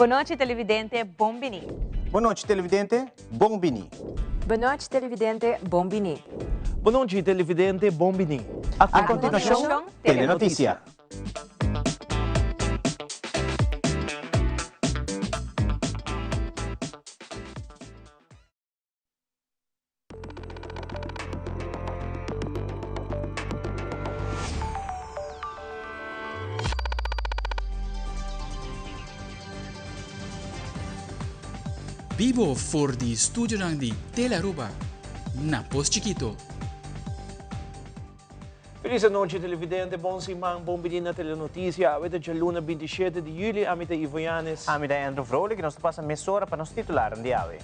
Bon nochi televidente, bon bini. Bon nochi televidente, bon bini. Bon nochi televidente, bon bini. Bon nochi televidente, bon bini. A continuacion, Telenoticia. Bibo for di studionan di Telearuba na Pos Chikito. Feliz anochi televidente, bon siman, bon bini na Telenoticia. Awe ta djaluna 27 di juli, ami ta Ivo Yanes. Ami ta Andrew Vrolijk y nos ta pasa mesora pa nos titularnan di awe.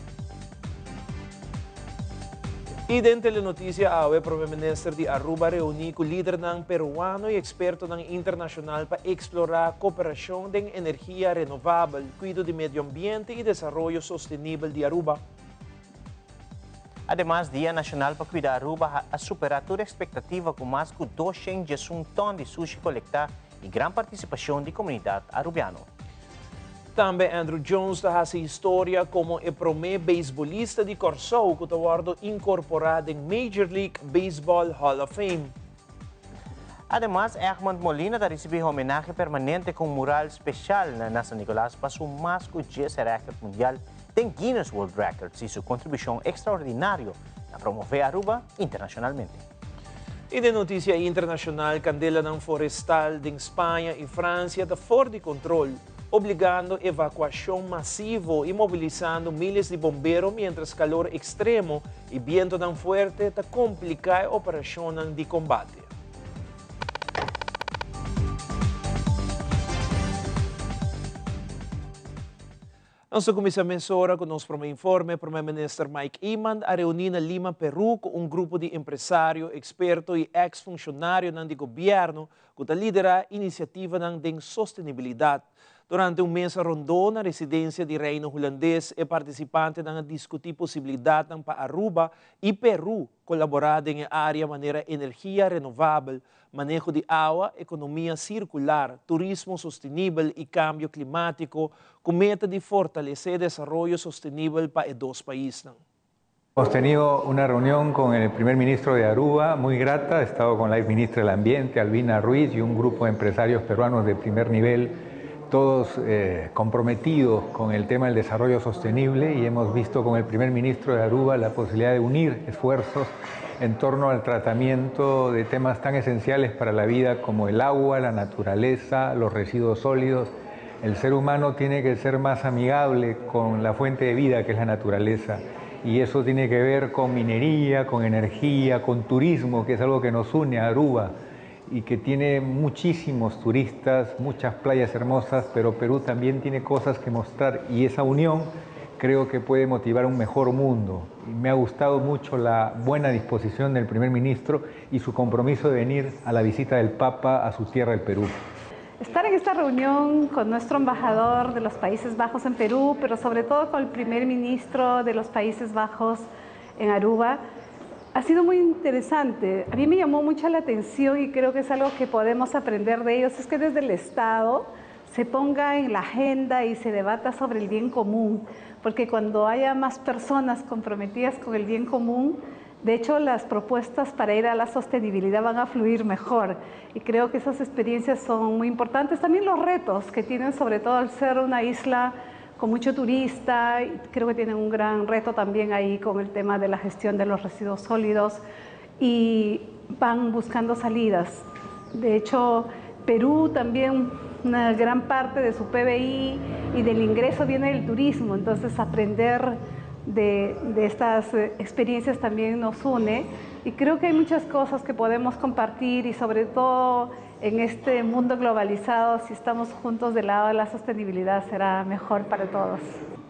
Y den Telenoticia awe, Prome Minister di Aruba reuni cu lidernan Peruano y expertonan internacional pa explora cooperacion den energia renovabel, cuido di medio ambiente y desaroyo sostenibel di Aruba. Ademas, Dia Nacional pa Cuida Aruba a supera tur expectativa cu mas cu 211 ton di sushi colecta y gran participacion di comunidad Arubiano. Tambe Andruw Jones ta haci historia como e prome beisbolista di Corsou cu ta wordo incorpora den Major League Baseball Hall of Fame. Ademas, Egmond Molina ta ricibi homenahe permanente cu un mural special na San Nicolas pa su mas cu 10 record mundial den Guinness World Records y su contribucion extraordinario na promove Aruba internacionalmente. Y den noticia internacional, candelanan forestal den Spaña y Francia ta for di control, obligando evacuacion masivo y mobilisando miles di bombero mientras calor extremo y bientonan fuerte ta complica e operacionnan di combate. Nos ta cuminsa mesora cu nos prome informe. Prome Minister Mike Eman a reuni na Lima, Peru cu un grupo di empresario, experto y ex-funcionarionan di gobierno cu ta lidera iniciativanan den sostenibilidad. Durante un mesa rondo na residencia di Reino Hulandes, e participantenan a discuti posibilidadnan pa Aruba y Peru colabora den e area manera energia renovabel, maneho di awa, economia circular, turismo sostenibel y cambio climatico, cu meta di fortalece desaroyo sostenibel pa e dos paisnan. Hemos tenido una reunión con el primer ministro de Aruba, muy grata. He estado con la ex ministra del Ambiente, Albina Ruiz, y un grupo de empresarios peruanos de primer nivel, todos comprometidos con el tema del desarrollo sostenible, y hemos visto con el primer ministro de Aruba la posibilidad de unir esfuerzos en torno al tratamiento de temas tan esenciales para la vida como el agua, la naturaleza, los residuos sólidos. El ser humano tiene que ser más amigable con la fuente de vida que es la naturaleza, y eso tiene que ver con minería, con energía, con turismo, que es algo que nos une a Aruba y que tiene muchísimos turistas, muchas playas hermosas, pero Perú también tiene cosas que mostrar, y esa unión creo que puede motivar un mejor mundo. Y me ha gustado mucho la buena disposición del primer ministro y su compromiso de venir a la visita del Papa a su tierra, el Perú. Estar en esta reunión con nuestro embajador de los Países Bajos en Perú, pero sobre todo con el primer ministro de los Países Bajos en Aruba, ha sido muy interesante. A mí me llamó mucho la atención y creo que es algo que podemos aprender de ellos, es que desde el Estado se ponga en la agenda y se debata sobre el bien común, porque cuando haya más personas comprometidas con el bien común, de hecho las propuestas para ir a la sostenibilidad van a fluir mejor, y creo que esas experiencias son muy importantes. También los retos que tienen, sobre todo al ser una isla con mucho turista, y creo que tienen un gran reto también ahí con el tema de la gestión de los residuos sólidos, y van buscando salidas. De hecho, Perú también, una gran parte de su PBI y del ingreso viene del turismo, entonces aprender de estas experiencias también nos une, y creo que hay muchas cosas que podemos compartir, y sobre todo en este mundo globalizado, si estamos juntos del lado de la sostenibilidad será mejor para todos.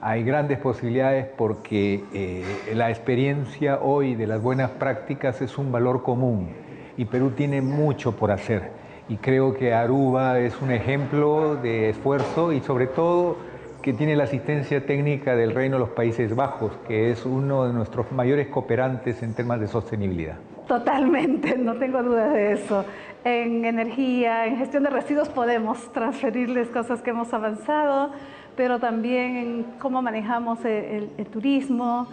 Hay grandes posibilidades porque la experiencia hoy de las buenas prácticas es un valor común, y Perú tiene mucho por hacer, y creo que Aruba es un ejemplo de esfuerzo y sobre todo que tiene la asistencia técnica del Reino de los Países Bajos, que es uno de nuestros mayores cooperantes en temas de sostenibilidad. Totalmente, no tengo duda de eso. En energía, en gestión de residuos podemos transferirles cosas que hemos avanzado, pero también en cómo manejamos el, el turismo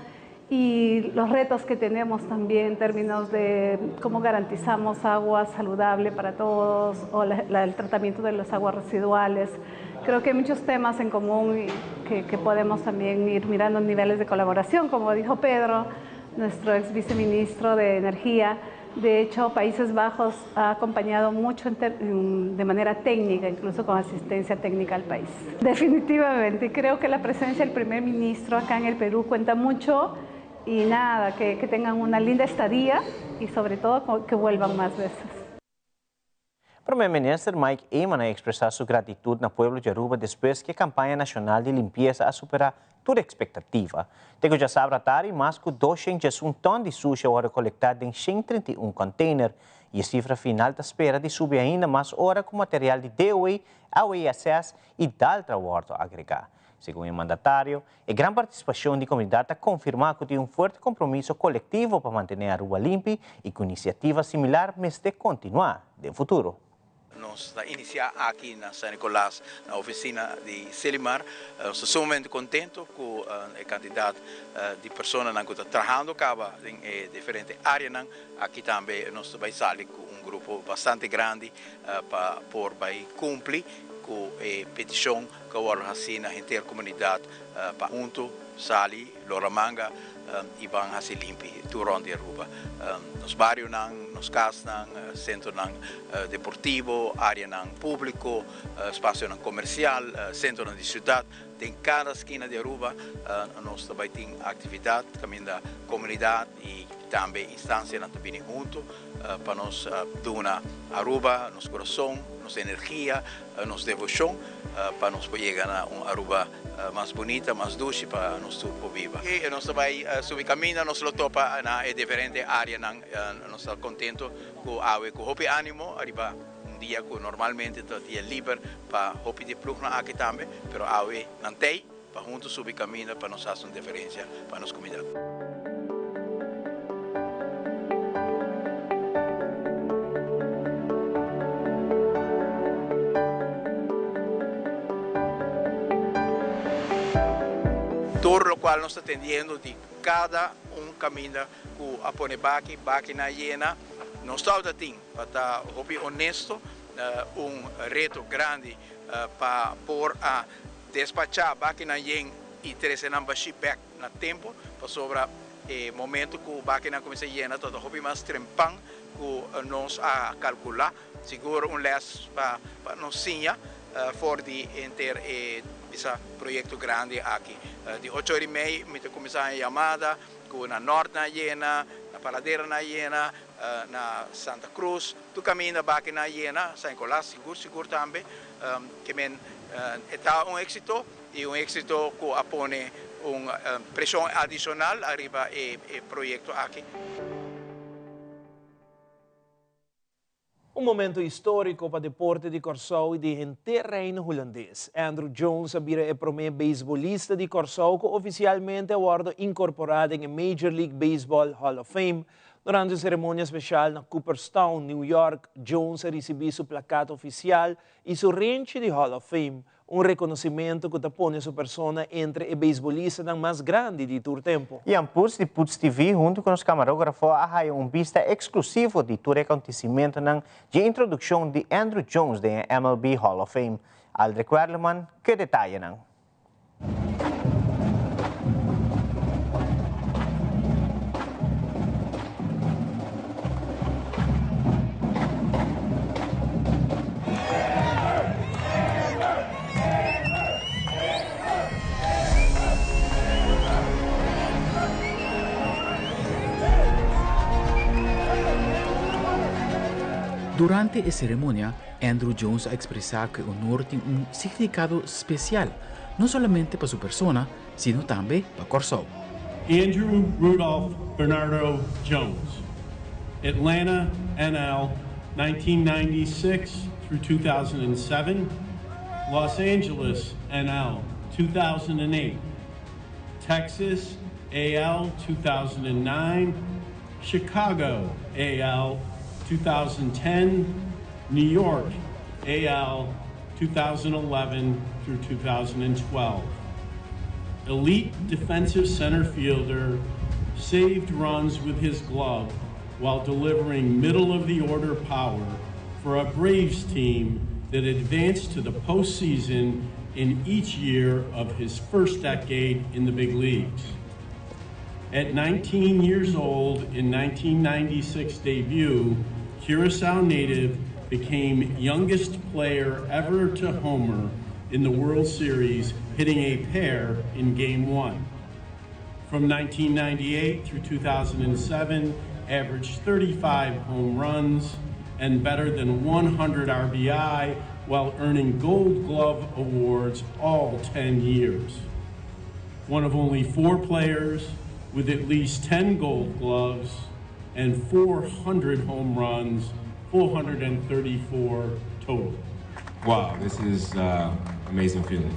y los retos que tenemos también en términos de cómo garantizamos agua saludable para todos o el tratamiento de las aguas residuales. Creo que hay muchos temas en común y que podemos también ir mirando niveles de colaboración, como dijo Pedro, nuestro ex viceministro de Energía. De hecho, Países Bajos ha acompañado mucho de manera técnica, incluso con asistencia técnica al país. Definitivamente, creo que la presencia del primer ministro acá en el Perú cuenta mucho y nada, que tengan una linda estadía y sobre todo que vuelvan más veces. Prome Minister Mike Eman a expresa su gratitud na pueblo di Aruba despues cu e campaña nacional di limpiesa a supera tur expectativa. Te cu diasabra atardi, mas cu 201 ton di sushi a wordo colecta den 131 container y e cifra final ta spera di subi ainda mas ora cu material di DOE, AWSS y Daltra wordo agrega. Segun e mandatario, e gran participacion di comunidad ta confirma cu tin un fuerte compromiso colectivo pa mantene Aruba limpi y cu iniciativa similar mester continua den futuro. Nos ta inicia aki na San Nicolas na oficina di Selimar. Nos ta sumamente contento cu e cantidad di personanan cu ta trahando caba den e diferente areanan. Aki tambe nos ta bay sali cu un grupo bastante grandi pa por bay cumpli cu e peticion cu a wordo haci na henter comunidad pa hunto sali lora manga y ban haci limpi tur rond di Aruba. Nos barionan, nos casnan, centronan deportivo, areanan publico, espacionan comercial, centronan di ciudad. Den cada skina di Aruba nos ta bay tin actividad caminda comunidad y tambe instancianan ta bini hunto pa nos duna Aruba nos corazon, nos energia, nos devocion pa nos por yega na un Aruba mas bunita, mas dushi pa nos tur por biba. Y nos ta bay subi caminda, nos lo topa na e diferente areanan. Nos ta contento cu awe cu hopi animo ariba un dia cu normalmente ta dia liber pa hopi di plugnan aki tambe, pero awe nan tey pa hunto subi caminda pa nos haci un diferencia pa nos comunidad. Tur locual nos ta tendiendo di cada un caminda cu a pone baki, bakinan yena, nos tabata tin, pa ta hopi honesto, un reto grandi pa por a despachá bakinan yen i trese nan bashí bèk na tempu, pasobra e momentu ku bakinan kuminsá yena tabata hopi mas trempan ku nos a kalkulá. Sigur un lès pa nos siña for di henter e bisa proyekto grandi aki. Di ocho ora i mei mi ta kuminsá haña yamada ku na Nòrt nan a yena, na Paradera nan a yena, na Santa Cruz, tur kaminda bakinan a yena, San Nicolas sigur sigur tambe. Ke men e ta un éxito y un éxito cu a pone un presion adicional ariba e proyecto aki. Un momento historico pa deporte di Corsou y di henter Reino Hulandes. Andruw Jones a bira e prome beisbolista di Corsou cu oficialmente a wordo incorpora den e Major League Baseball Hall of Fame. Durante un ceremonia special na Cooperstown, New York, Jones a ricibi su plakat oficial y su renchi di Hall of Fame, un reconocimento cu ta pone su persona entre e beisbolistanan mas grandi di tur tempo. Ian Puts di Puts TV hunto cu nos camarografo a haya un bista exclusivo di tur e acontecimentonan dje introduccion di Andruw Jones den e MLB Hall of Fame. Aldrich Werleman cu e detayenan. Durante e ceremonia, Andruw Jones a expresa cu e honor tin un significado special, no solamente pa su persona, sino tambe pa Corsou. Andruw Rudolph Bernardo Jones, Atlanta, NL, 1996 through 2007, Los Angeles, NL, 2008, Texas, AL, 2009, Chicago, AL, 2010, New York, AL, 2011 through 2012. Elite defensive center fielder saved runs with his glove while delivering middle of the order power for a Braves team that advanced to the postseason in each year of his first decade in the big leagues. At 19 years old in 1996 debut, Curacao native became youngest player ever to homer in the World Series, hitting a pair in Game 1. From 1998 through 2007, averaged 35 home runs and better than 100 RBI while earning Gold Glove awards all 10 years. One of only four players with at least 10 Gold Gloves and 400 home runs, 434 total. Wow, this is uh, amazing feeling.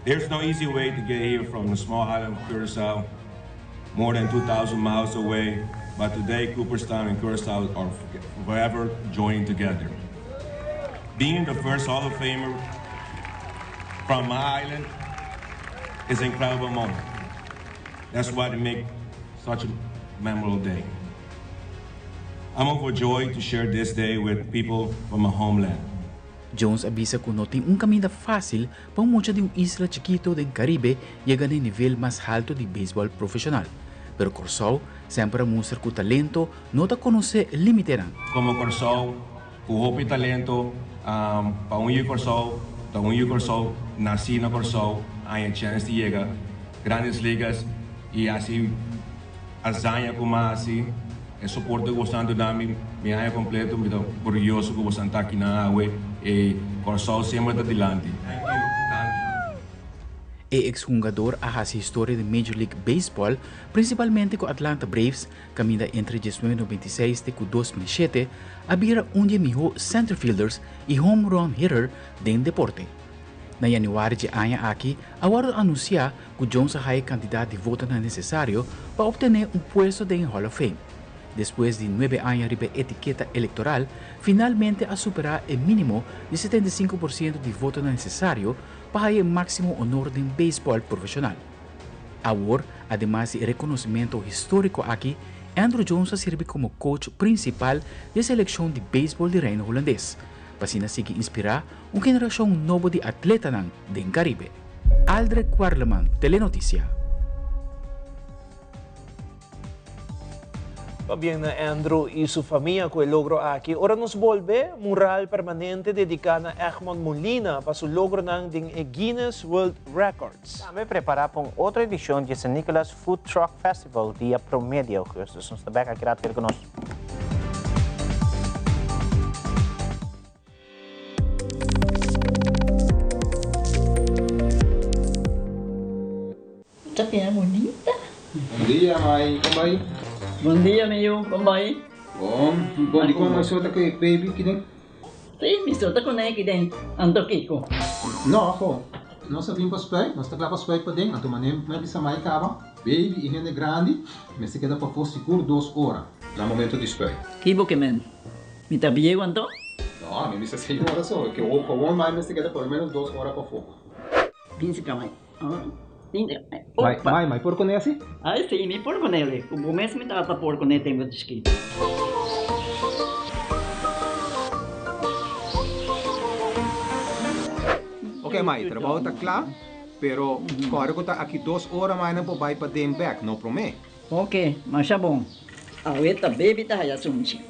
There's no easy way to get here from the small island of Curacao, more than 2,000 miles away. But today, Cooperstown and Curacao are forever joining together. Being the first Hall of Famer from my island is an incredible moment. That's why they make such a memorable day. I'm overjoyed to share this day with people from my homeland. Jones a bisa ku no tin un kaminda fásil pa un mucha di un isla chikitu den Karibe yega na e nivel mas haltu di beisbòl profeshonal. Pero Kòrsou semper a mustra ku talento no ta konosé límitenan. Komo Kòrsou ku hopi talento pa un yu Kòrsou ta un yu Kòrsou nasí na Kòrsou haña chèns di yega Grandes Ligas i hasi hazaña ku m'a hasi. E soporte ku bosan ta duna mi mi aña kompleto mi ta orguyoso ku bosan ta akinan awe i Kòrsou semper ta dilanti. Thank you. Danki. E eks hungador a hasi historia den Major League Baseball, prinsipalmente ku Atlanta Braves, kaminda entre 1996 te ku 2007 a bira un di e mihó centerfielders i home run hitter den deporte. Na yanüari dje aña aki a wòrdu anunsiá ku Jones a haña e kantidat di votonan nesesario pa optené un puesto den e Hall of Fame. Despues di nuebe aña riba e etiketa elektoral, finalmente a superá e mínimo di 75 por siento di votonan nesesario pa haña e máksimo honor den beisbòl profeshonal. Awor, ademas di e rekonosementu históriko aki, Andruw Jones a sirbi komo coach prinsipal di e selekshon di beisbòl di Reino Hulandes, pa asina sigui inspirá un generashon nobo di atletanan den Karibe. Aldrich Kwarleman, Telenotisia. Pabien na Andruw y su famia cu e logro aki. Ora nos bolbe, mural permanente dedica na Egmond Molina pa su logronan den e Guinness World Records. Tambe prepara pa un otro edicion di e San Nicolas Food Truck Festival dia prome di augustus. Nos ta bek aki rato keda cu nos. Ta bira bunita. Bon dia mai, kon bai? Bon dia mi yu, kon bai? Bon, bon di kon mi so ta ku e baby kiden? Si, mi so ta kuné kiden, anto kiko? No, ho, nos a bin pa spuit, nos ta kla pa spuit paden, anto manera mi a bisa mai kaba, baby i hende grandi mester keda pafó sigur dos ora na momento di spuit. Ki bo ke men? Mi ta bieu anto? No, mi bisa seis ora so, ke gewoon mai mester keda por lo menos dos ora pafó. Bin si kama. Mai, mai, mai por kuné asi? Ai si, mi por kuné. Ku bo mes mi tata por kuné tempu di chikito. Ok mai, trabou ta kla, pero kòrda ku ta aki dos ora mai nan por bai paden bèk, no promé. Ok, masha bon. Awe ta baby ta haya sunchi.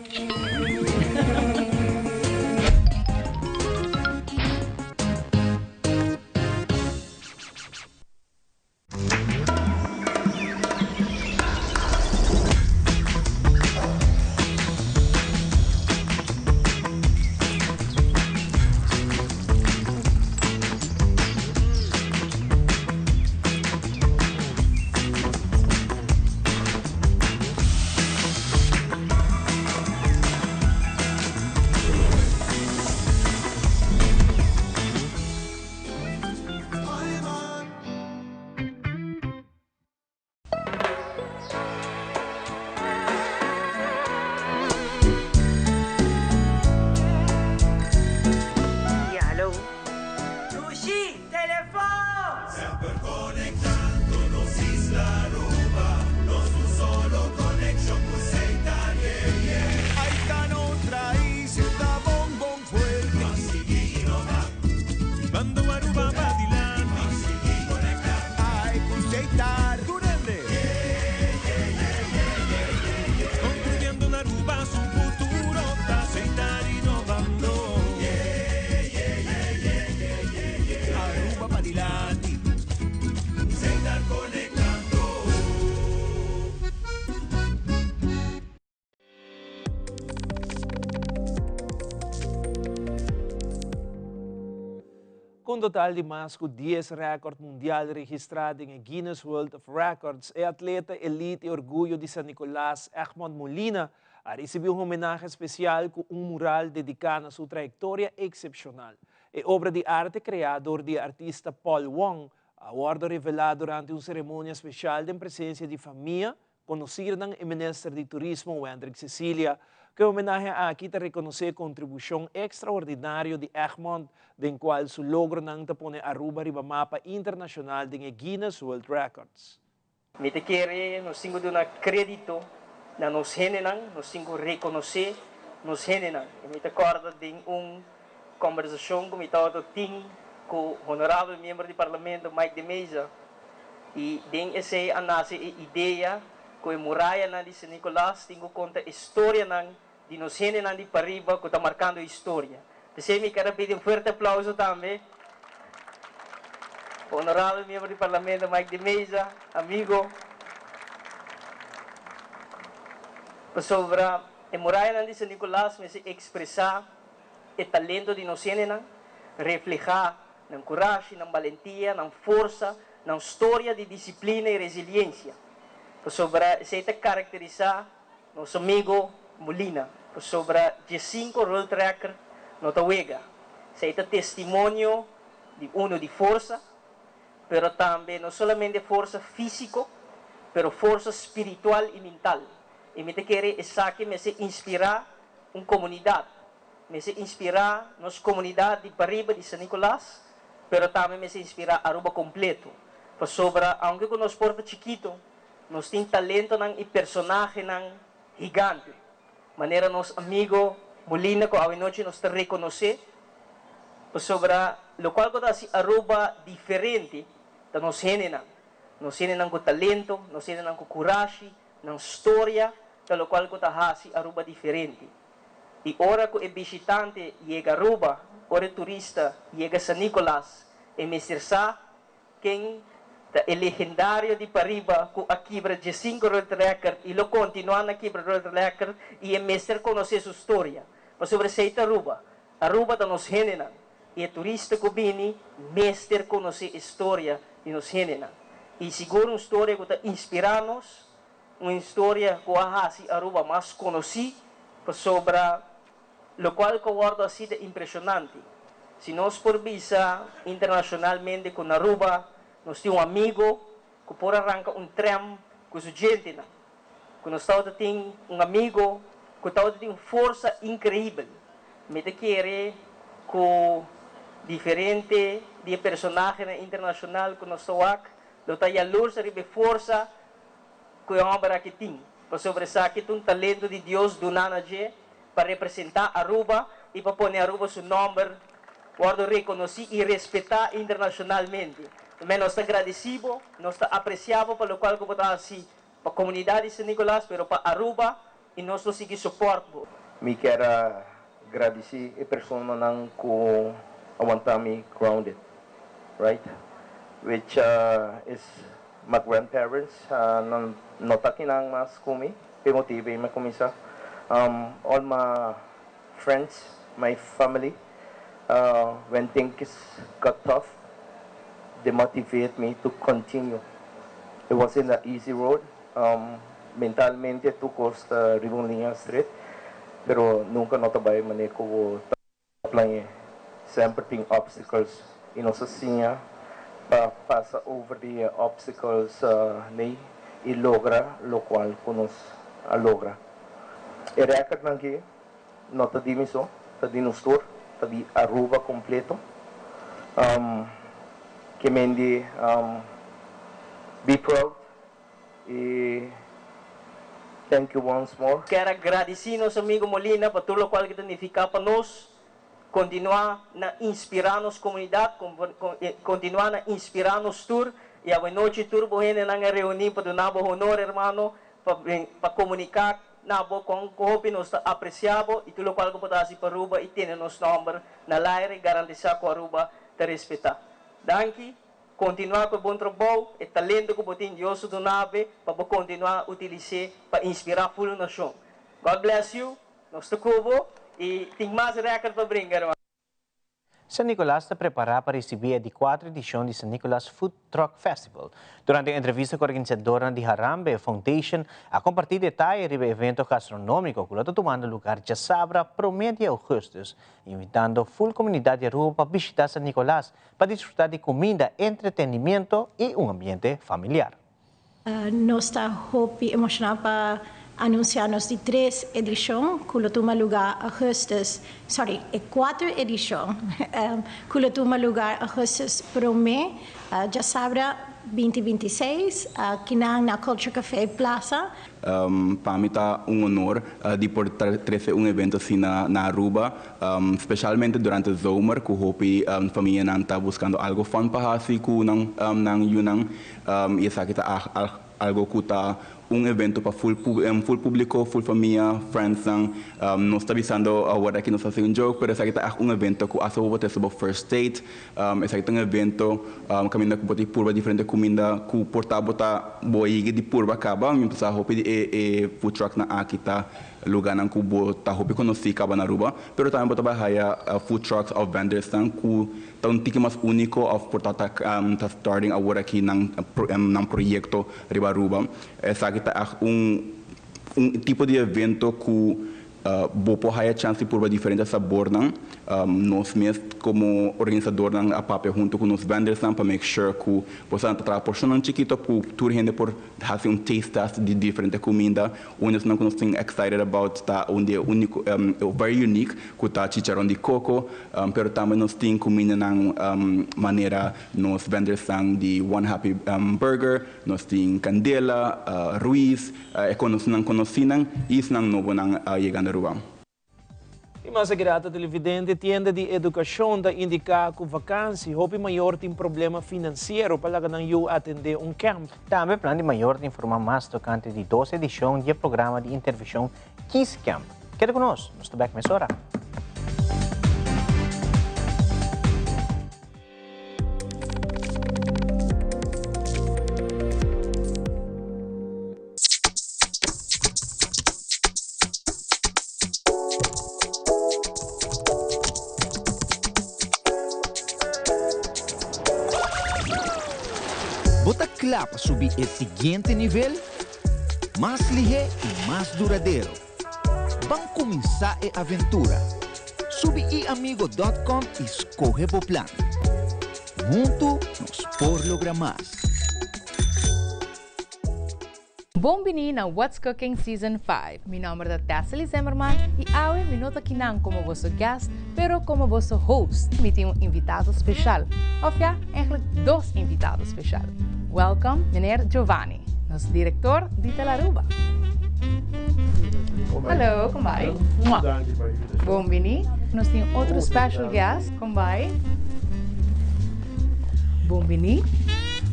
Ku un total di mas ku dies rèkòrt mundial registrá den e Guinness World of Records, e atleta elite i orguyo di San Nicolas, Egmond Molina, a risibí un homenahe spesial ku un mural dediká na su trayektoria eksepshonal. E obra di arte kreá dor di e artista Paul Wong a wòrdu revelá durante un seremonia spesial den presensia di famia, Konosirnan e Minister di Turismo Wendrick Cecilia ku e homenahe aki ta rekonosé e kontribushon ekstraordinario di Egmond den kual su logronan ta pone Aruba riba mapa internashonal den e Guinness World Records. Mi ta kere nos tin ku duna krédito na nos hendenan, nos tin ku rekonosé nos hendenan. I mi ta kòrda den un kòmbersashon ku mi tabata tin ku Honorabel Miembro di Parlamento Mike de Meza, I den esei a nase e idea ku e murayanan di San Nicolas tin ku konta e storianan di nos hendenan di pariba ku ta markando historia. P'esei mi ker a pidi un fuerte aplauso tambe pa Honorabel Miembro di Parlamento Mike de Meza, amigo, pasobra e murayanan di San Nicolas mester ekspresá e talento di nos hendenan, reflehá Nan kurashi, nan balentia, nan forsa, nan storia di disiplina i resiliensia. Pasobra esei ta karakterisá nos amigo Molina. Pasobra diesinko World Record no ta wega. Esei ta testimonio di unu di forsa, pero tambe no solamente forsa físiko, pero forsa spiritual i mental. I mi ta kere esaki mester inspirá un komunidat. Mester inspirá nos komunidat di pariba di San Nicolas, pero tambe mester inspirá Aruba kompleto. Pasobra aunke ku nos por ta chikito, nos tin talentonan i personahenan higante. Manera nos amigo Molina ku awenochi nos ta rekonosé, pasobra lokual ku ta hasi Aruba diferente ta nos hendenan. Nos hendenan ku talento, nos hendenan ku kurashi, nan storia ta lokual ku ta hasi Aruba diferente. I ora ku e bishitante yega Aruba, ora e turista yega San Nicolas, e mester sa ken ta e legendario di pariba ku a kibra diesinko World Record i lo kontinuá na kibra World Record i e mester konosé su storia. Pasobra esei ta Aruba. Aruba ta nos hendenan i e turista ku bini mester konosé e storia di nos hendenan. I sigur un storia ku ta inspirá nos. Un historia cu a haci Aruba mas conoci pasobra locual cu a wordo haci ta impresionante. Si nos por bisa internacionalmente cu na Aruba nos tin un amigo cu por a ranca un tram cu su djentenan, cu nos tabata tin un amigo cu tabata tin un forsa increibel, mi ta kere cu diferente di e personahenan internacional cu nos ta wak lo ta yalurs ariba e forsa ku e hòmber aki tin, pasobra esaki ta un talento di Dios duná na dje pa representá Aruba i pa pone Aruba su nòmber wòrdu rekonosí i respetá internashonalmente. Tambe nos ta gradisí bo, nos ta apresiá bo pa lokual ku bo ta hasi pa komunidat di San Nicolas, pero pa Aruba i nos lo sigui sopòrt bo. Mi kier a gradisí e personanan ku a wanta mi grounded, right? Which is my grandparents, nan no ta kinan mas ku mi, p'e motibu ei mi a kuminsá. All my friends, my family, when things got tough, they motivate me to continue. It wasn't an easy road, Mentalmente tur kos ta riba un liña stret, pero nunka no ta bai manera ku bo ta plañ'é. Semper tin obstacles i nos a siña pa pasa over di e obstacles nei i logra lokual ku nos a logra. E rèkòrtnan aki no ta di mi so, ta di nos tur, ta di Aruba kompleto. Ke men di be proud Y thank you once more. Kier a gradici nos amigo Molina pa tur locual cu ta nifica pa nos, continua na inspira nos comunidad, continua na inspira nos tur, y awenochi tur bo hendenan a reuni pa duna bo honor hermano, pa comunica na bo con hopi nos ta aprecia bo y tur locual cu bo ta haci pa Aruba y tene nos nomber na laire y garantisa cu Aruba ta respeta. Danki. Kontinuá ku e bon trabou, e talento ku bo tin Dios su dunabe pa bo kontinuá utilis'é pa inspirá ful un nashon. God bless you, nos ta ku bo i tin mas rèkòrt pa bringa, hermano. San Nicolas ta prepara pa ricibi e di cuatro edicion di San Nicolas Food Truck Festival. Durante un entrevista cu organisadornan di Harambe Foundation a comparti detaye riba e evento gastronomico cu lo ta tumando lugar djasabra prome di augustus, invitando full comunidad di Aruba pa bishita San Nicolas pa disfruta di cuminda, entretenimiento y un ambiente familiar. Nos ta hopi emoshoná pa anunsiá nos di tres edishon ku lo tuma lugá augustus, sorry, e kuater edishon ku lo tuma lugá augustus promé, djasabra binti 26, kinan na Culture Café Plaza. Pa mi ta un honor di por trece un evento asina na Aruba, specialmente durante zomer cu hopi famianan ta buscando algo fun pa haci cu nan yunan. Y esaki ta algo cu ta un evento pa full full publico, full famia, friendsnan. Nos ta bisando awor aki nos ta haci un joke, pero esaki ta echt un evento cu hasta bo por trece bo first date. Esaki ta un evento caminda cu bo ta purba diferente cuminda cu por ta bo ta bo a yega di purba caba. Mi pensa hopi di e food trucknan aki ta lugarnan cu bo ta hopi conoci caba na Aruba, pero tambe bo ta bay haya food trucks of vendorsnan cu Ta un tiki mas úniko òf por ta ta starting awor aki nan nan proyekto riba Aruba. Esaki ta ègt un un tipo di evento ku bo por haya chans di purba diferente sabornan. Nos mes komo organisadornan a papia hunto ku nos vendorsnan pa make sure ku bo sa nan ta traha porshonnan chikito ku tur hende por hasi un taste test di diferente kuminda. Un esnan ku nos tin excited about ta un di e úniko very unique ku ta chicharon di koko. Pero tambe nos tin kumindanan manera nos vendersnan di One Happy Burger, nos tin Candela, Ruiz, e konosnan konosínan i esnan nobonan yegando Aruba. I mas grata televidente, tienda di edukashon ta indiká ku vakansi hopi mayor tin problema finansiero pa laga nan yu atendé un kèmp. Tambe plan di mayor ta informá mas tokante di dos edishon di e programa di intervishon Kies Camp. Keda ku nos, nos ta bèk mesora. Bo ta kla pa subi e siguiente nivel? Mas lihé i mas duradero. Ban kuminsá e aventura! Subi iamigo dòt kòm i skohe bo plan. Huntu nos por logra mas! Bon bini na What's Cooking Season 5. Mi nomber ta Tessely Zimmerman y awe mi no ta kinan como boso guest, pero como boso host. Mi tin un invitado special, of ja, eigenlijk dos invitado special. Welcome meneer Giovanni, nos director di Telaruba. Hallo, con bai? Bon bini. Nos tin otro special guest, con bai? Bon bini.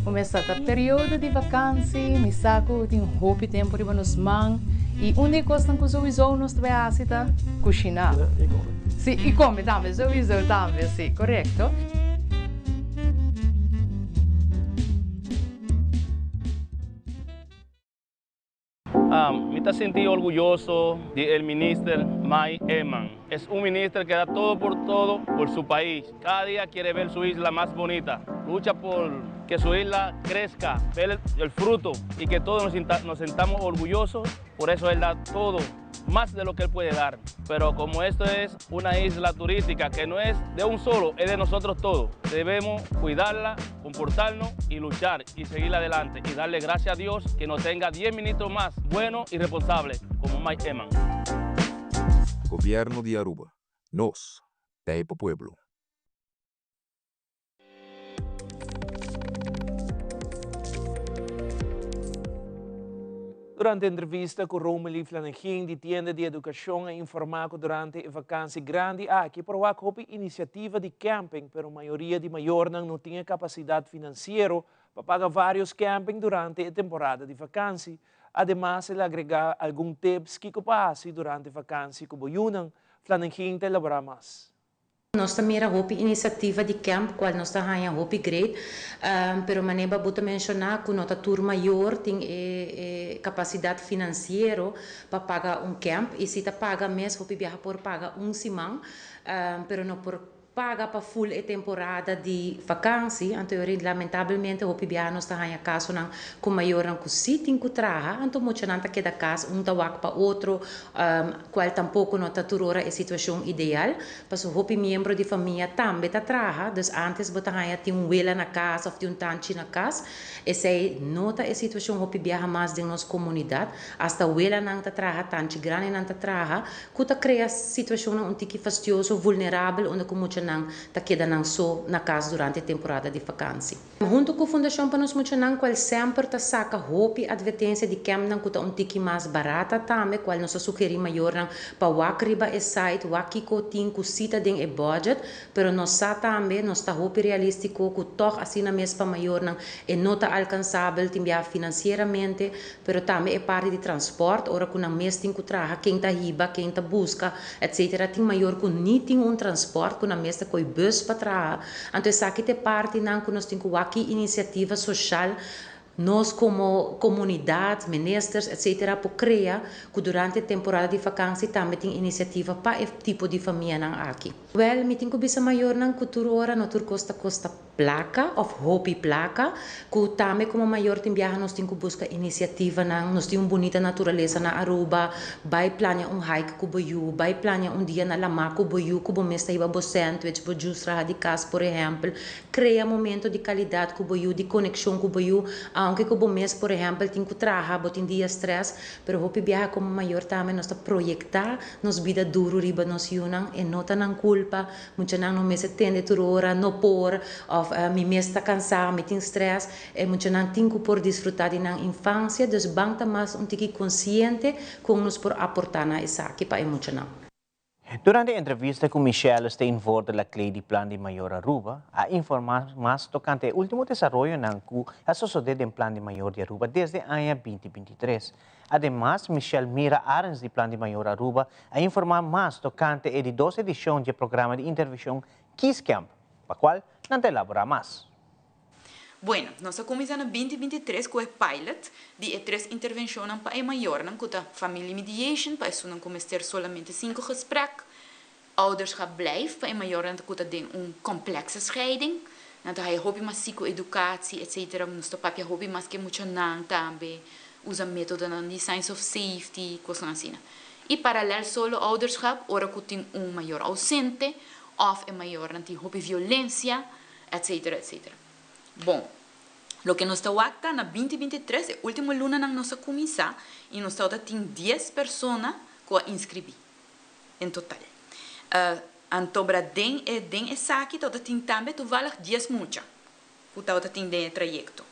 Bo mester ta periodo di vakansi, mi sa ku tin hopi tempu riba nos man i un di e kosnan ku souiso nos ta bai hasi ta kushiná. Si, i kome tambe, souiso tambe, si, korekto. Mi ta sinti orguyoso di el minister Mike Eman. Es un minister que da todo por todo por su pais. Cada dia quiere ver su isla mas bonita. Lucha por que su isla crezca, ver el fruto y que todos nos sintamos orgullosos. Por eso él da todo más de lo que él puede dar. Pero como esto es una isla turística que no es de un solo, es de nosotros todos. Debemos cuidarla, comportarnos y luchar y seguir adelante. Y darle gracias a Dios que nos tenga 10 ministros más buenos y responsables como Mike Eman. Gobierno di Aruba, nos ta pa pueblo. Durante entrevista ku Romely Flanegin di Tienda di Edukashon a informá ku durante e vakansi grandi aki por wak hopi inisiativa di camping pero mayoria di mayornan no tin e kapasidat finansiero pa paga vários camping durante e temporada di vakansi. Ademas el a agregá algun tips kiko pa hasi durante vakansi ku bo yunan. Flanegin ta elaborá mas. Nos ta mira hopi inisiativa di camp cual nos ta haña hopi great, pero manera bo ta menciona cu no ta tur mayor tin e capacidad financiero pa paga un camp y si ta paga mes hopi biaha por paga un siman pero no por. paga pa full e temporada di vakantie, anto lamentablemente hopi biaha nos ta haña kasonan ku mayornan ku sí tin ku traha, anto muchanan ta keda kas, un ta wak pa otro, kual tampoko no ta tur ora e situashon ideal, paso hopi miembro di famia tambe ta traha, dus antes bo ta haña tin un wela na kas òf tin un tanchi na kas, esei no ta e situashon hopi biaha mas den nos komunidat, asta welanan ta traha, tanchi grandinan ta traha, Ku ta krea situashonnan un tiki fastioso, vulnerabel, unda ku muchanan ta keda nan so na kas durante e temporada di fakansi. Huntu ku Fundashon pa Nos Muchanan, kual semper ta saka hopi atvertensia di kèmpnan ku ta un tiki mas barata tambe, kual nos ta sugerí mayornan pa wak riba e site, wak kiko tin ku si ta den e budget, pero nos sa tambe, nos ta hopi realístiko ku tòg asina mes pa mayornan e no ta alkansabel tin biaha finansieramente, Pero tambe e parti di transport, ora cu nan mes tin cu traha, ken ta hiba, ken ta busca, etc. Tin mayor cu ni tin un transport, cu nan mes ta coy bus pa traha. Anto esaki ta e partinan cu nos tin cu wak ki iniciativa social nos como comunidad, ministers, etc. Por crea cu durante temporada di vakantie tambe tin iniciativa pa e tipo di famianan aki. Wel, mi tin cu bisa mayornan cu tur ora no tur cos ta costa plaka of hopi plaka, ku tambe komo mayor tin biaha nos tin ku buska inisiativanan, nos tin un bunita naturalesa na Aruba, bai plania un hike ku bo yu, bai plania un dia na lamá ku bo yu, ku bo mes ta hiba bo sandwich, bo juice traha di kas por ehèmpel, krea momento di kalidat ku bo yu, di konekshon ku bo yu, aunke ku bo mes por ehèmpel tin ku traha, bo tin dia strès, pero hopi biaha komo mayor tambe nos ta proyektá nos bida duru riba nos yunan, e no ta nan kulpa, Muchanan no mester tende tur ora, no por, of mi mes ta cansá, mi tin stress. E muchanan tin cu por disfrutá di nan infancia, dus ban ta mas un tiki consciente con nos por aportá na esaki pa e muchanan. Durante entrevista cu Michelle Steenvoorde Laclay di Plan di Mayor Aruba, a informa mas tocante e ultimo desaroyonan cu a sosode den Plan di Mayor di Aruba desde aña 2023. Ademas, Michelle Mira Arends di Plan di Mayor Aruba a informá mas tokante e di dos edishon dje programa di intervenshon Kieskamp, pa kual nan ta elaborá mas. Bueno, nos a kuminsá na 2023 ku e pilot di e tres intervenshonnan pa e mayornan ku ta Family Mediation pa esunnan ku mester solamente sinku gesprek, Ouderschap Blijf pa e mayornan ku ta den un complexe scheiding, nan ta haya hopi mas psico-educatie etcetera, nos ta papia hopi mas ku e muchanan tambe, usa metodonan di signs of safety, kosnan asina. I paralel solo ouderschap ora ku tin un mayor ausente òf e mayornan tin hopi violensia etcetera etcetera. Bon, loke nos ta wak ta na 2023 e ultimo lunanan nos a kuminsá i nos tabata tin dies persona ku a inskribí en total. Antobra den e den esaki tabata tin tambe toevallig dies mucha ku tabata tin den e trayekto.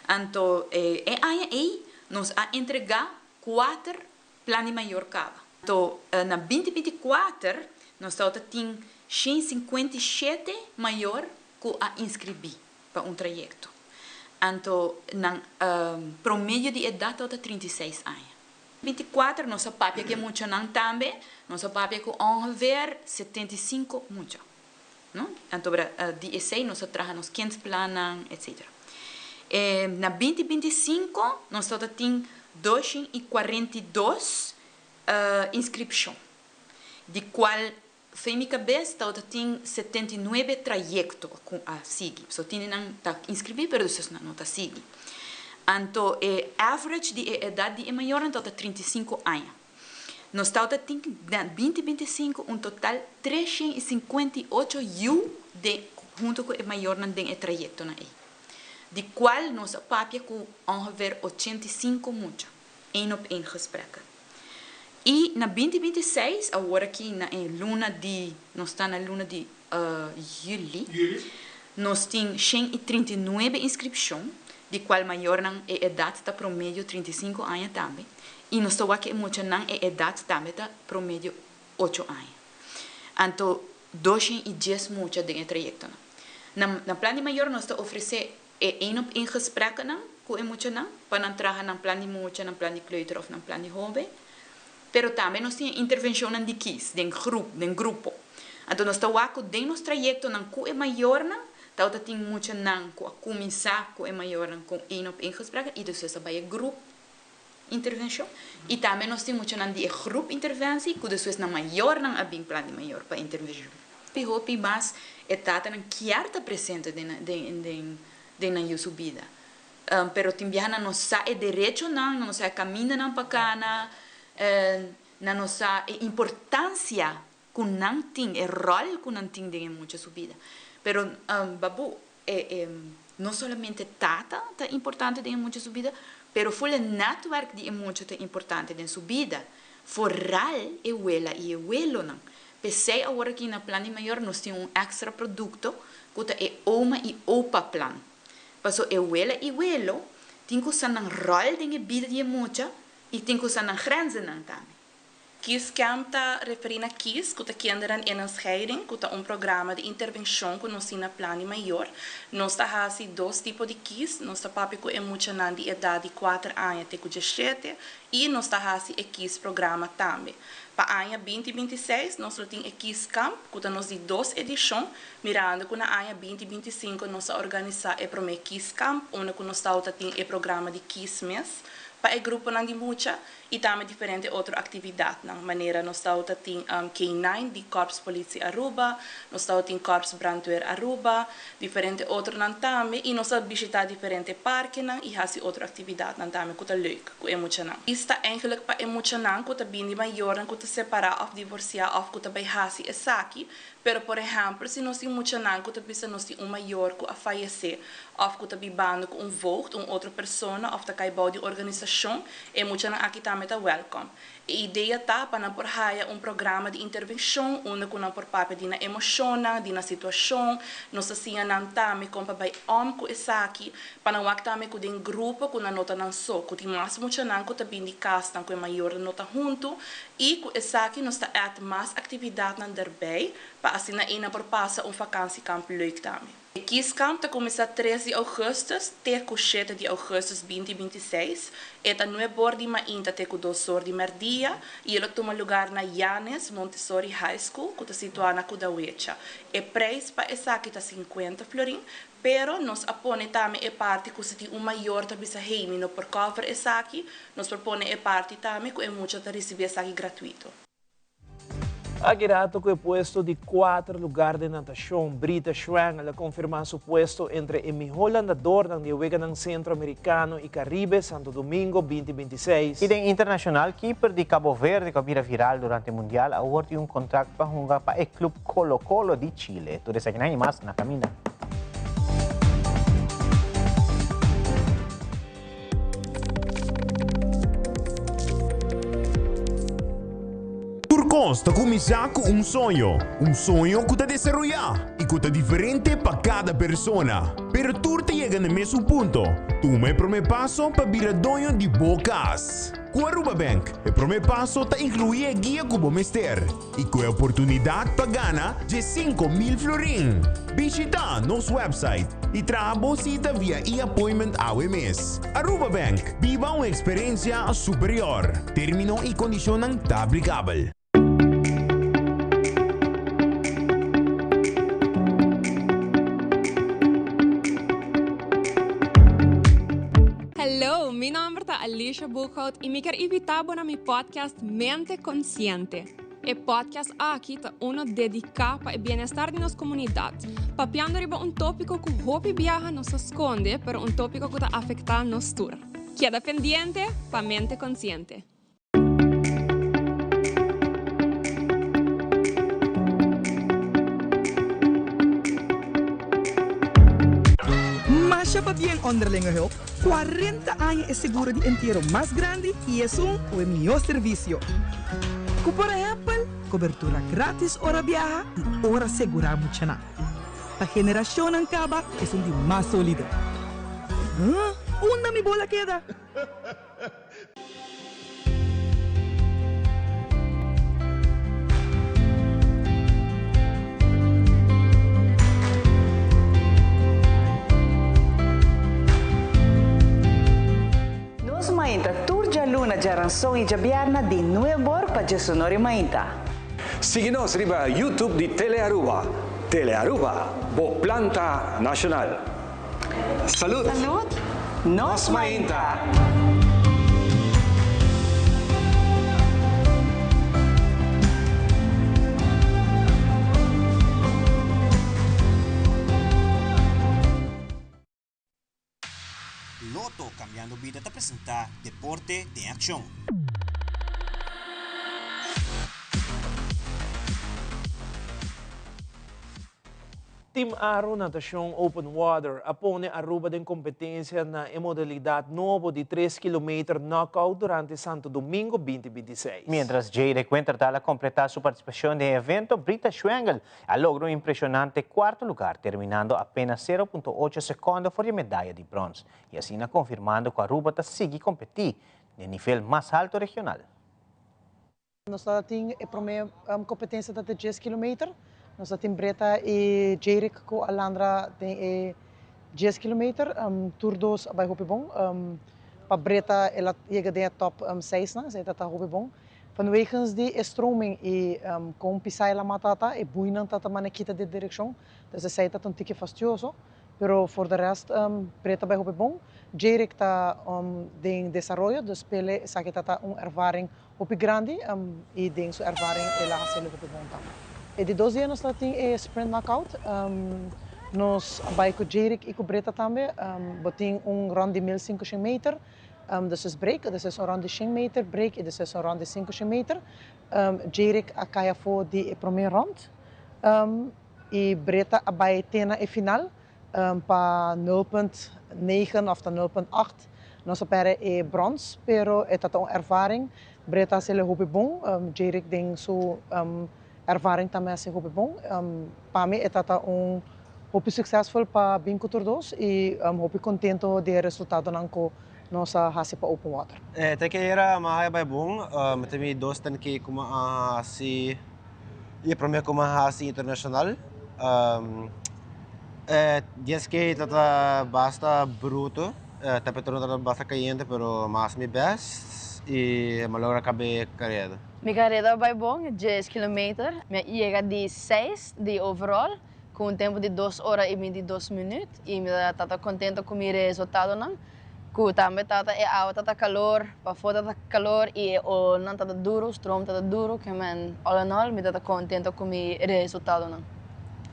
Anto e aña ei nos a entregá kuater plan di mayor kaba. Anto na 2024 nos tabata tin 157 mayor ku a inskribí pa un trayekto. Anto nan promedio di edat tabata 36 aña. 24 nos a papia ku e muchanan tambe, nos a papia ku ongeveer 75 mucha. No? Anto di esei nos a traha nos kindplannan, etcetera. E na 2025 nos tabata tin 242 inskripshon, di kual fei mi kabes tabata tin 79 trayekto ku a sigui. So tin di nan ta inskribí pero despues nan no ta sigui. Anto e average di e edat di e mayornan tabata 35 aña. Nos tabata tin na 2025 un total 358 yu den hunto ku e mayornan den e trayektonan ei, di kual nos a papia ku ongeveer 85 mucha, één op één gesprekken. I na 2026, awor aki na e luna di, nos ta na luna di juli, nos tin 139 inskripshon, di kual mayornan e edat ta promedio 35 aña tambe. I nos ta wak ku e muchanan e edat tambe ta promedio ocho aña. Anto 210 mucha den e trayektonan. Na na plan di mayor nos ta ofresé e één op één gesprekkennan ku e muchanan pa nan traha nan plan di mucha, nan plan di kleuter òf nan plan di hóben. Pero tambe nos tin e intervenshonnan di kis den grup, den grupo. Anto nos ta wak ku den nos trayektonan ku e mayornan tabata tin muchanan ku a kuminsá ku e mayornan ku één op één gesprekken i despues a bai e grup intervenshon i tambe nos tin muchanan di e groep interventie ku despues nan mayornan a bin plan di mayor pa intervenshon. Hopi mas e tatanan kier ta presente den den den den nan yu su bida. Pero tin biaha nan no sa e derechonan, nan no sa e kamindanan pa kana, nan no sa e importansia ku nan tin, e ròl ku nan tin den e mucha su bida. Pero babu, e e no solamente tata ta importante den e mucha su bida, pero ful e nètwèrk di e mucha ta importante den su bida. Foral e wela i e welonan. P'esei awor aki na Plan di Mayor nos tin un èkstra produkto ku ta e Oma i Opa Plan. Paso e wela i welo tin ku sa nan ròl den e bida di e mucha i tin ku sa nan grenzennan tambe. Kies Camp ta referí na Kies, ku ta Kinderen in een Scheiding, ku ta un programa di intervenshon ku nos tin na Plan di Mayor. Nos ta hasi dos tipo di Kies, nos ta papia ku e muchanan di edat di kuater aña te ku diesshete i nos ta hasi e Kies programa tambe. Pa aña binti 26 nos lo tin e Kies Camp, ku ta nos di dos edishon, mirando ku na aña binti 25 nos a organisá e promé Kies Camp, unda ku nos tabata tin e programa di Kies mes pa e gruponan di mucha. I tambe diferente otro aktividatnan, manera nos tabata tin K-nine di Korps Politie Aruba, nos tabata tin Korps Brandweer Aruba, diferente otronan tambe i nos a bishita diferente parkenan i hasi otro aktividatnan tambe ku ta leuk ku e muchanan. I ta eigenlijk pa e muchanan ku ta bini di mayornan ku ta separá òf divorsiá òf ku ta bai hasi esaki, pero por ehèmpel si nos tin muchanan ku ta bisa nos tin un mayor ku a fayesé òf ku ta bibando ku un voogd, un otro persona òf ta kai bou di organisashon, e muchanan aki tambe ta wèlkòm. E idea ta pa nan por haya un programa di intervenshon unda ku nan por papia di nan emoshonnan, di nan situashon. Nos ta siña nan tambe kon pa bai òm ku esaki, pa nan wak tambe ku den grupo ku nan no ta nan so, ku tin mas muchanan ku ta bin di kasnan ku e mayornan no ta huntu i ku esaki nos ta add mas aktividatnan derbei pa asina ei nan por pasa un fakansikamp leuk tambe. E kieskamp ta kuminsá tres di ougùstùs te ku shete di ougùstùs binti 26. E ta nueb'or di mainta te ku dos'or di mèrdia i e lo tuma lugar na Janes Montessori High School ku ta situá na Kudawecha. E preis pa esaki ta sinkuenta florin, pero nos a pone tambe e parti ku si tin un mayor ta bisa hey mi no por cover esaki, nos por pone e parti tambe ku e mucha ta risibí esaki gratuito. Aki rato cu e puesto di cuater lugar den natacion, Brita Schwengel a confirma su puesto entre e miho landadornan di e Weganan Centro Americano y Caribe Santo Domingo 2026. Y den internacional, keeper di Cabo Verde cu a bira viral durante Mundial awor tin un contract pa hunga pa e club Colo Colo di Chile. Tur esakinan y mas na caminda. Tur kos ta kuminsá ku un soño, un soño ku ta desaroyá i ku ta diferente pa kada persona. Pero tur ta yega na e mesun punto, tuma e promé paso pa bira doño di bo kas. Ku Aruba Bank, e promé paso ta inkluí e guia ku bo mester. I ku e oportunidat pa gana 15,000 florin. Bishita nos website i traha bo sita via e-appointment awe mes. Aruba Bank, biba un eksperensia superior. Termino i kondishonnan ta aplikabel. Hello, mi nomber ta Alicia Boekhout y mi kier invita bo na mi podcast Mente Consciente. E podcast aki ta uno dedica pa e bienestar di nos comunidad, papiando riba un topico cu hopi biaha nos ta sconde, pero un topico cu ta afecta nos tur. Keda pendiente pa Mente Consciente. Masha pabien Onderlinge Hulp, 40 aña e seguro di entiero mas grandi y esun cu e mihor servicio. Cu por ehempel, cobertura gratis ora biaha y ora segura muchanan. Pa generacionnan caba esun di mas solido. Huh? Unda mi bola keda? Nos mainta tur djaluna, djaranson i djabièrnè di nueb'or pa djesonor i mainta. Sigui nos riba YouTube di Telearuba. Telearuba, bo planta nacional. Salud! Salud! Nos mainta! Lotto Cambiando Bida ta presenta Deporte den Accion. Team Aro Natacion Open Water a pone Aruba den competencia na e modalidad nobo di tres kilometer knockout durante Santo Domingo binti binti seis. Mientras Jade Quintertal a completa su participacion den e evento, Brita Schwengel a logra un impresionante cuarto lugar, terminando apenas sero punto ocho secondo for di e medaya di brons, y asina confirmando cu Aruba ta sigui competi den nivel mas halto regional. Nos ta tin e prome competencia ta di dies kilometer. Nos ta tin Bretta y Jerick cu Alandra den e dies kilometer. Tur dos a bay hopi bon. Pa Bretta el a yega den e top seisnan, esey ta ta hopi bon. Vanwegens di e stroming y con pisa el a mata ta, e buinan ta ta mane kita di direccion. Dus esey ta ta un tiki fastioso. Pero for de rest Bretta bay hopi bon. Jerick ta den desaroyo, dus p'ele esaki ta ta un ervaring Hopi grandi y den su ervaring el a haci hopi bon tambe. E di dos dia nos ta tin e sprint knockout. Nos a bay cu Jerick y cu Bretta tambe. Bo tin un rond di mil cinco shen meter, despues break, despues un rond di shen meter, break y despues un rond di cinco shen meter. Jerick a cay afo di e prome rond y Bretta a bay te na e final Pa nul punt negen of ta nul punt acht nos a perde e brons, pero e ta ta un ervaring. Bretta a haci hopi bon, Jerick den su ervaring tambe a haci hopi bon. Pa mi e ta ta un hopi succesvol pa bin cu tur dos y hopi contento di e resultadonan cu nos a haci pa Open Water. Te ke era mi a haya bai bon, mi ta mi dos ten ke ku mi a hasi i e prome ku mi a hasi internashonal. E dies ke tabata basta bruto, e temperatura tabata basta kayente pero mi a hasi mi best i mi a logra kaba e kareda. Mi kareda a bai bon, dies kilometer, mi a yega di seis di overall. Ku un tempu di dos ora i bintidos minüt i mi ta tata kontento ku mi resultadonan. Ku tambe tata e awa tata kalor, pafó tata kalor i e olnan tata duru, strom tata duru, ke men all in all mi tata kontento ku mi resultadonan.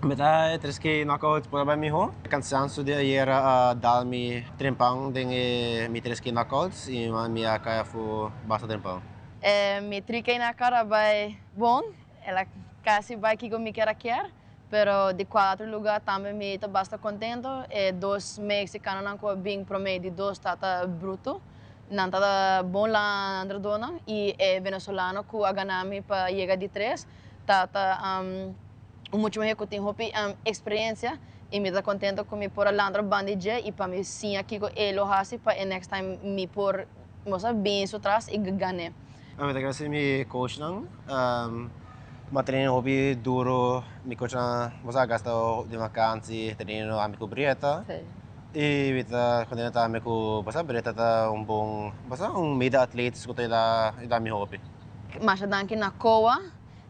Mi ta e tres ke knockout por a bai mihó. Kansanso di ayera a dal mi trempan den e mi tres ke knockouts i mi a kai afó basta trempan. E mi tri ke knockout a bai bon, el a kasi bai kiko mi kier a kier. Pero di cuatro lugar tambe mi ta basta contento. E dos mexicanonan cu a bin prome di dos ta ta bruto. Nan ta ta bon landradonan y e venezolano cu a gana mi pa yega di tres ta ta un mucha muher cu tin hopi experiencia y mi ta contento cu mi por a landra banda di dje y pa mi siña kico e lo haci pa e next time mi por bin su tras y gane. Mi ta gradici mi coachnan. M'a traina hopi duro, mi coachnan bo sa gasta di vakantie traina ami cu Brietta y mi ta contento tambe cu bo sa Brietta ta un bon bo sa un mede atleet cu ta yuda mi hopi. Masha danki na COA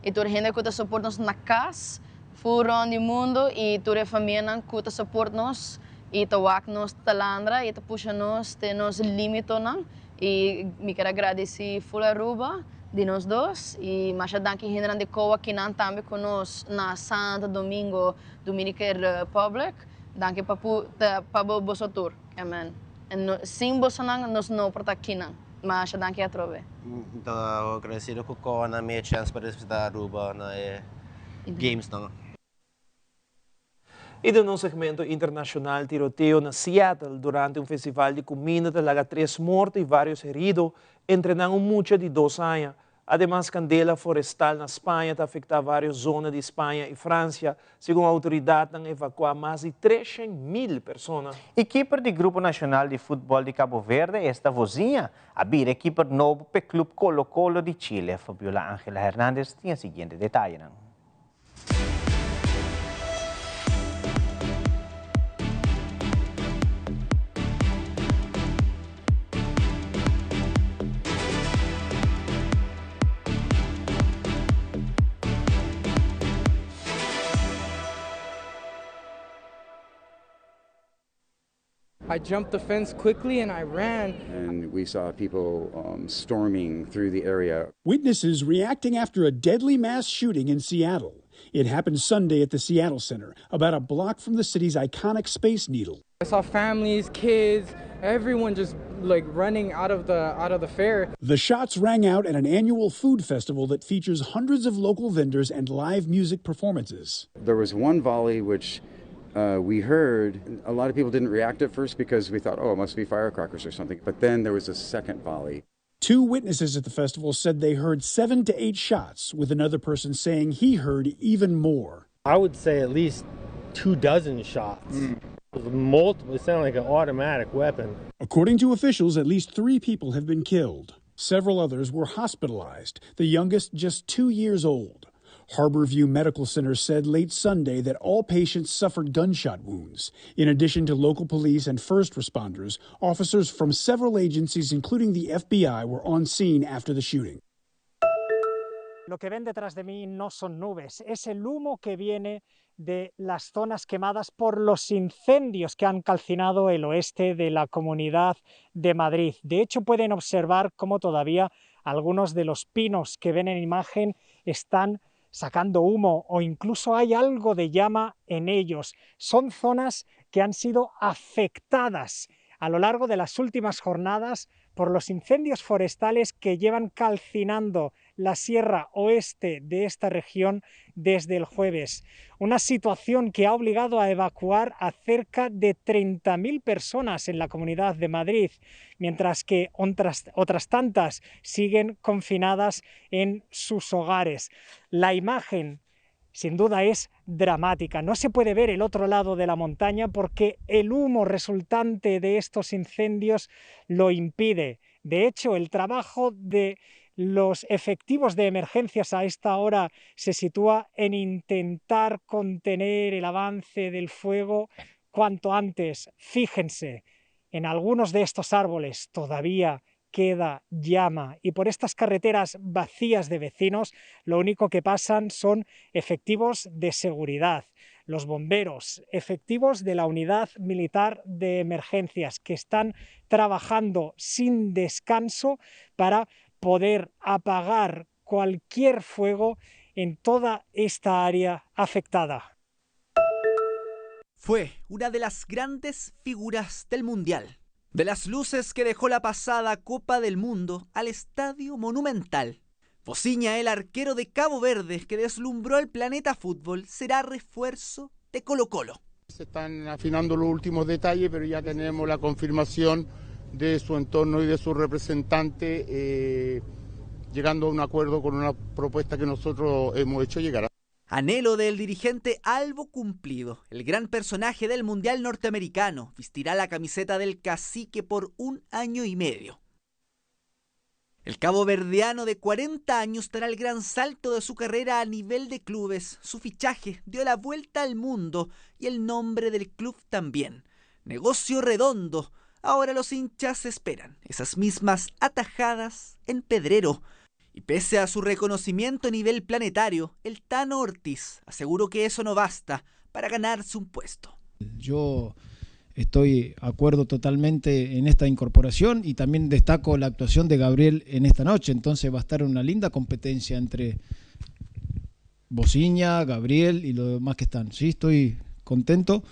y tur hende cu ta support nos na cas, full rond di mundo y tur e famianan cu ta support nos y ta wak nos ta landra y ta pusha nos te nos limitonan. Y mi kier a gradici full Aruba di nos dos y masha danki hendenan di Coa kinan tambe cu nos na Santo Domingo Dominican Republic. Danki pa pu pa bo boso tur. Amen. En sin bosonan nos no por ta kinan. Masha danki atrobe. Mi ta agradecido cu Coa na mi e chance pa representa Aruba na e gamesnan. I den nos segmento internashonal tiroteo na Seattle durante un festival di kuminda ta laga tres morto i vários herido, entre nan un mucha di dos aña. Ademas kandela forestal na Spaña ta afektá vários zona di Spaña i Fransia, segun outoridatnan evakuá mas di treshen mil persona. E kiper di Grupo Nacional di Futbol di Cabo Verde, esta Vozinha, a bira e kiper nobo p'e club Colo Colo di Chile. Fabiola Angela Hernandez tin e siguiente detayenan. I jumped the fence quickly and I ran. And we saw people um, storming through the area. Witnesses reacting after a deadly mass shooting in Seattle. It happened Sunday at the Seattle Center, about a block from the city's iconic Space Needle. I saw families, kids, everyone just like running out of the out of the fair. The shots rang out at an annual food festival that features hundreds of local vendors and live music performances. There was one volley which uh, we heard. A lot of people didn't react at first because we thought, oh, it must be firecrackers or something. But then there was a second volley. Two witnesses at the festival said they heard seven to eight shots, with another person saying he heard even more. I would say at least two dozen shots. Mm. Multiple, it sounded like an automatic weapon. According to officials, at least three people have been killed. Several others were hospitalized, the youngest just two years old. Harborview Medical Center said late Sunday that all patients suffered gunshot wounds. In addition to local police and first responders, officers from several agencies, including the FBI, were on scene after the shooting. Lo que ven detrás de mí no son nubes, es el humo que viene de las zonas quemadas por los incendios que han calcinado el oeste de la Comunidad de Madrid. De hecho, pueden observar cómo todavía algunos de los pinos que ven en imagen están sacando humo o incluso hay algo de llama en ellos. Son zonas que han sido afectadas a lo largo de las últimas jornadas por los incendios forestales que llevan calcinando la sierra oeste de esta región desde el jueves. Una situación que ha obligado a evacuar a cerca de 30.000 personas en la Comunidad de Madrid, mientras que otras, otras tantas siguen confinadas en sus hogares. La imagen sin duda es dramática. No se puede ver el otro lado de la montaña porque el humo resultante de estos incendios lo impide. De hecho, el trabajo de los efectivos de emergencias a esta hora se sitúa en intentar contener el avance del fuego cuanto antes. Fíjense, en algunos de estos árboles todavía queda llama y por estas carreteras vacías de vecinos lo único que pasan son efectivos de seguridad, los bomberos, efectivos de la unidad militar de emergencias que están trabajando sin descanso para poder apagar cualquier fuego en toda esta área afectada. Fue una de las grandes figuras del Mundial. De las luces que dejó la pasada Copa del Mundo al Estadio Monumental. Vozinha, el arquero de Cabo Verde que deslumbró al planeta fútbol, será refuerzo de Colo Colo. Se están afinando los últimos detalles, pero ya tenemos la confirmación de su entorno y de su representante, eh, llegando a un acuerdo con una propuesta que nosotros hemos hecho llegar. Anhelo del dirigente Albo cumplido. El gran personaje del Mundial norteamericano vestirá la camiseta del cacique por un año y medio. El cabo verdeano de 40 años dará el gran salto de su carrera a nivel de clubes. Su fichaje dio la vuelta al mundo y el nombre del club también. Negocio redondo. Ahora los hinchas esperan esas mismas atajadas en Pedrero. Y pese a su reconocimiento a nivel planetario, el Tano Ortiz aseguró que eso no basta para ganarse un puesto. Yo estoy acuerdo totalmente en esta incorporación y también destaco la actuación de Gabriel en esta noche. Entonces va a estar una linda competencia entre Bociña, Gabriel y los demás que están. Sí, estoy contento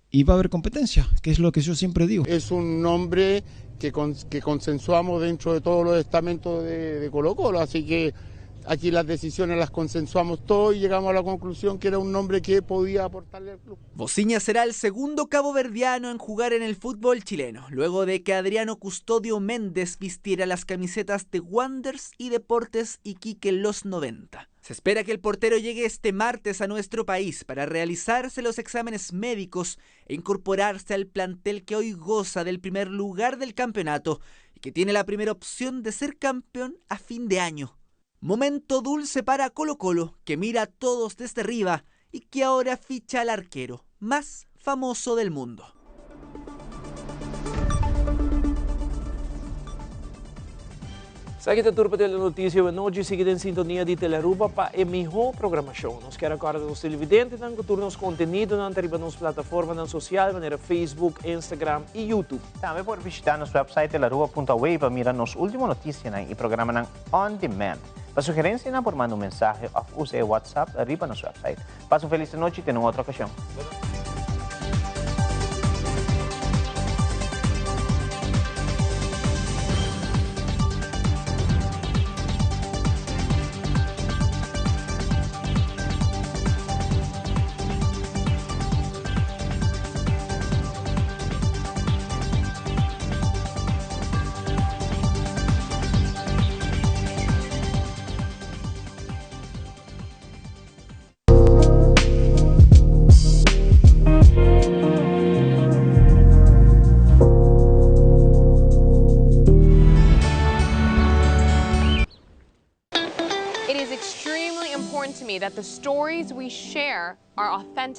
y va a haber competencia, que es lo que yo siempre digo. Es un nombre que, con, que consensuamos dentro de todos los estamentos de, de Colo Colo, así que aquí las decisiones las consensuamos todos y llegamos a la conclusión que era un nombre que podía aportarle al club. Vozinha será el segundo caboverdiano en jugar en el fútbol chileno, luego de que Adriano Custodio Méndez vistiera las camisetas de Wanderers y Deportes Iquique en los 90. Se espera que el portero llegue este martes a nuestro país para realizarse los exámenes médicos e incorporarse al plantel que hoy goza del primer lugar del campeonato y que tiene la primera opción de ser campeón a fin de año. Momento dulce para Colo Colo, que mira a todos desde arriba y que ahora ficha al arquero más famoso del mundo. Esaki ta tur pa Telenoticia Awenochi, sigui den sintonia di Telearuba pa e miho programacion. Nos kier a corda nos televidentenan cu tur nos contenidonan ta riba nos plataformanan social manera Facebook, Instagram y YouTube. Tambe por bishita nos website telearuba punto awe pa mira nos ultimo noticianan y programanan on demand. Pa sugerencianan por manda un mensahe of usa e WhatsApp riba nos website. Pasa un feliz anochi y te na un otro ocasion. The stories we share are authentic.